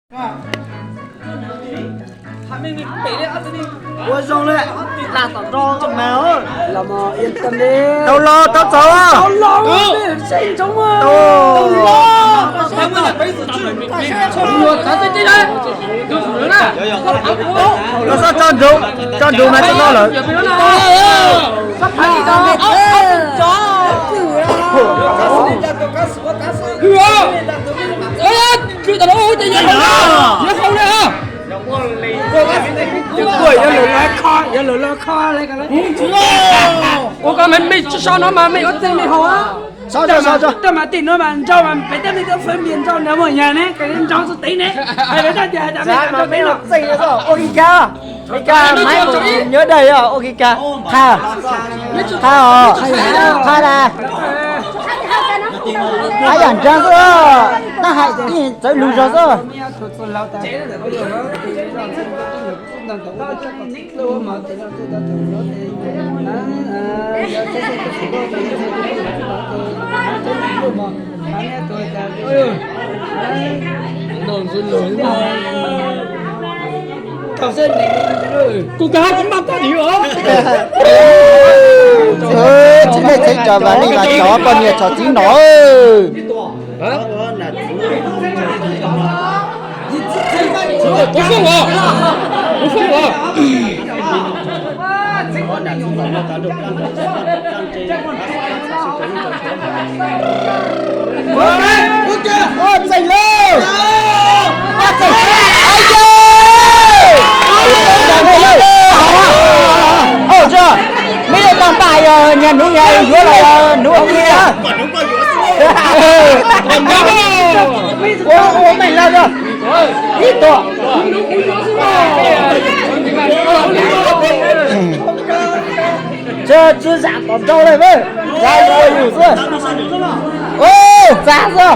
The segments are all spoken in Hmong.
Ua zoo lawm, laj tom nrog koj mas. Tau los tau txog. Los xob tso nrug, tso nrug mas tso no lawm. Ua koj mej, mej tsis so no mas mej ua txij mej haus. Tej mas tim no mas nrau mas pem tej mej tuaj fwv npias nrau nrad muaj yag ne, nrau txug tev ne. Hais lawv tias hais tias mej nrau tev no. Ua kis kag, kis kag maiv mus nyob dawg os, ua kis kag. Qha, qha os, qha na. Qha yam nrag xwb, tab hais txawv lug zog xwb. Kuv kag kuv maj tag li os. Tsis mej txheeb cov vas lij vas tsov poj niam txom txwv no. Kuv foob os, kuv foob os. Txeem lauj, txeem lauj. Mej yuav tau npaj yog nyag nuv nyag yuav los yog nuv ua plig na. Ua meej lawm. Ib tuam. Tsis, tsis zam tom nrau le, zam yus xwb. Txav xwb.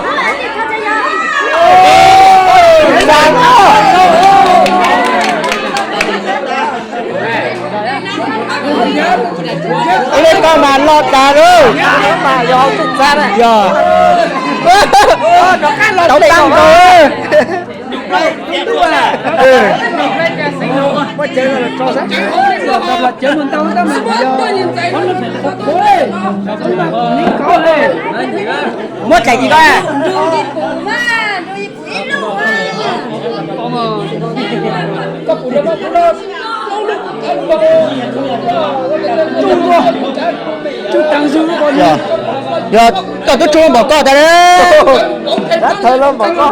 Txav xwb. Ua li koj mas loj tas lauj. Yog, tau tag nkaus. Muab tlaim kis koj. Yog, yog koj twb tsuj los npaum koj tas li. Dab thawv los npaum koj.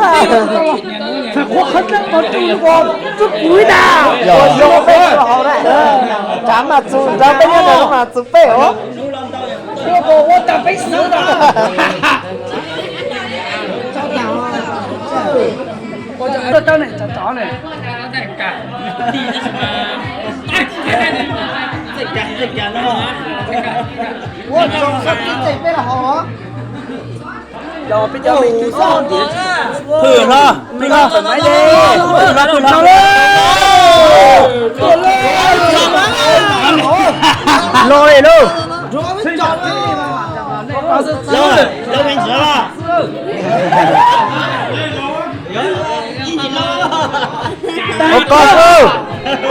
Yog, tsav mas txus ntawd peb nyob ntawd mas txus peb os. Hwm hlo, hwm hlo. Hwm hlo, hwm hlo. Los li lauj. Ua koj xwb.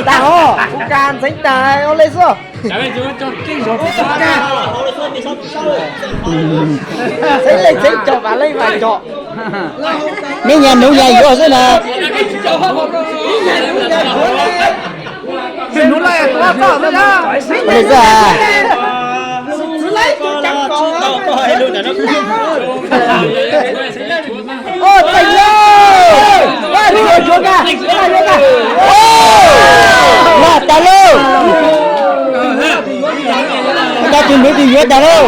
Tag os, kuv kag ntxeev tag ua li xwb. Txheeb leej txheeb cov, vam leej vam cov. Neb nyag nuv nyag yuav xwb na. Ua li xwb a. Ua txeeg lauj, yuav yuav kag, yuav kag. Los tas lauj. Koj tus nuv tus yuav tas lauj.